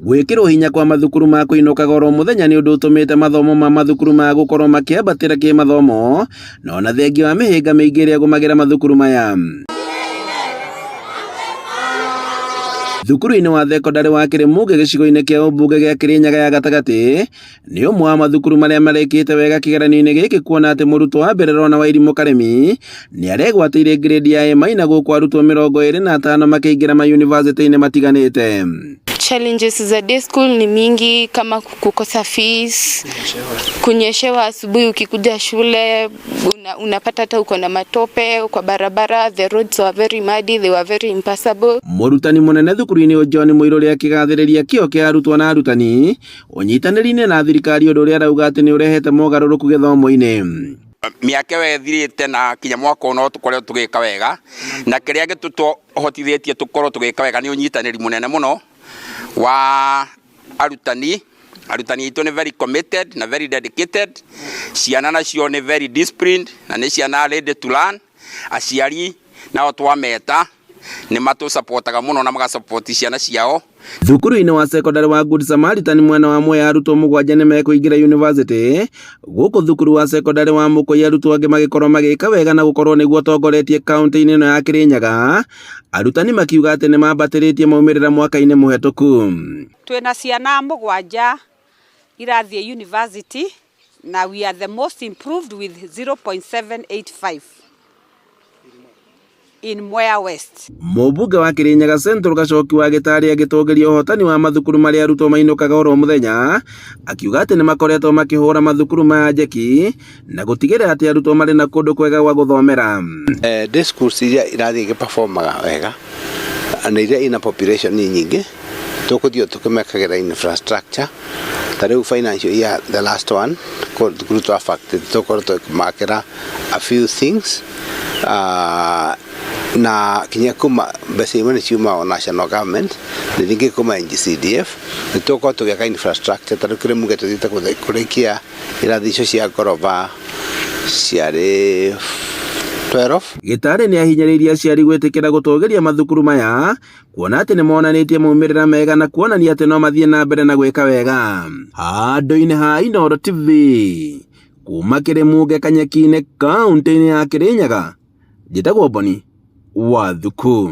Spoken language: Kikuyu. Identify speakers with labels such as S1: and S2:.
S1: Gwĩkĩrwo hinya kwa mathukuru ma kũinũkaga oro mũthenya nĩ ũndũ ũtũmĩte mathomo ma mathukuru maya gũkorwo makĩambatĩra kĩmathomo, na ona thengia wa mĩhĩnga mĩingĩ ĩrĩa ĩgũmagĩra mathukuru maya. Thukuru-inĩ wa thekondarĩ wa Kĩrĩmũngĩ gĩcigo-inĩ kĩa ũmbunge gĩa Kĩrĩnyaga ya gatagatĩ nĩ ũmwe wa mathukuru marĩa marĩkĩte wega kĩgeranio-inĩ gĩkĩ kuona atĩ mũrutwo wa mbere Rona Wairimũ Karemi nĩ aregwatĩire grade ya A maina gũkũ arutwo 25 makĩingĩra mayunivasĩtĩ-inĩ matiganĩte.
S2: Challenges za day school ni mingi kama kukosa fees, kunyeshewa asubuhi ukikuja shule unapata hata uko na matope kwa barabara, the roads were very muddy, they were very impassable.
S1: Mũrutani mũnene thukuru-inĩ ũyũ John Mũirũrĩ akĩgathĩrĩria kĩo kĩa arutwo na arutani ũnyitanĩri-inĩ na thirikari ũndũ ũrĩa arauga atĩ nĩ ũrehete mogarũrũku gĩthomo-inĩ.
S3: Mĩaka ĩyo ĩthirĩte na kinya mwaka ũyũ no tũkoretwo tũgĩka wega, na kĩrĩa gĩtũhotithĩtie tũkorwo tũgĩka wega nĩ ũnyitanĩri mũnene mũno wa arutani. Arutani aitũ nĩ very committed na very dedicated, ciana nacio nĩ very disciplined na nĩ ciana ready to learn. Aciari nao twameta nĩ matũsapotaga mũno na magasupport ciana ciao.
S1: Thukuru-inĩ wa cekondarĩ wa Good Samaritan mwena wa Mwea arutwo 7 nĩ mekũingĩra yunivasĩtĩ, gũkũ thukuru wa cekondarĩ wa Mũkũi arutwo angĩ magĩkorwo magĩka wega na gũkorwo nĩguo ũtongoretie kaũntĩ-inĩ ĩno ya Kĩrĩnyaga, arutani makiuga atĩ nĩ mambatĩrĩtie maumĩrĩra mwaka-inĩ mũhetũku.
S4: Twĩna ciana 7 irathiĩ university na we are the most improved with 0.785 in Mwea West.
S1: Mũmbunge wa Kĩrĩnyaga Central Gacoki wa Gĩtarĩ agĩtũgĩria ũhotani wa mathukuru marĩa arutwo mainũkaga oro mũthenya, akiuga atĩ nĩ makoretwo makĩhũra mathukuru maya njeki na gũtigĩrĩra atĩ arutwo marĩ na kũndũ kwega gwa gũthomera.
S5: Day schools iria irathiĩ igĩperformaga wega na iria ina population nyingĩ tũkũthiĩ tũkĩmekagĩra infrastructure ta rĩu financial year the last one thukuru twa fact tũkorwo tũkĩmakĩra a few things na kinya kuma mbeca imwe nĩ ciumaga national government na ingĩ kuma NGCDF nĩ tũgũkorwo tũgĩaka infrastructure ta rĩu Kĩrĩmũge tũthiĩte kũrĩkia irathi icio cia ngoroba ciarĩ 12.
S1: Gĩtarĩ nĩ ahinyĩrĩirie aciari gwĩtĩkĩra gũtũgĩria mathukuru maya kuona atĩ nĩ monanĩtie maumĩrĩra mega na kuonania atĩ no mathiĩ na mbere na gwĩka wega. Handũ-inĩ ha Inooro TV kuma Kĩrĩmũge Kanyeki-inĩ kaũntĩ-inĩ ya Kĩrĩnyaga, njĩtagwo Boni wa Thuku.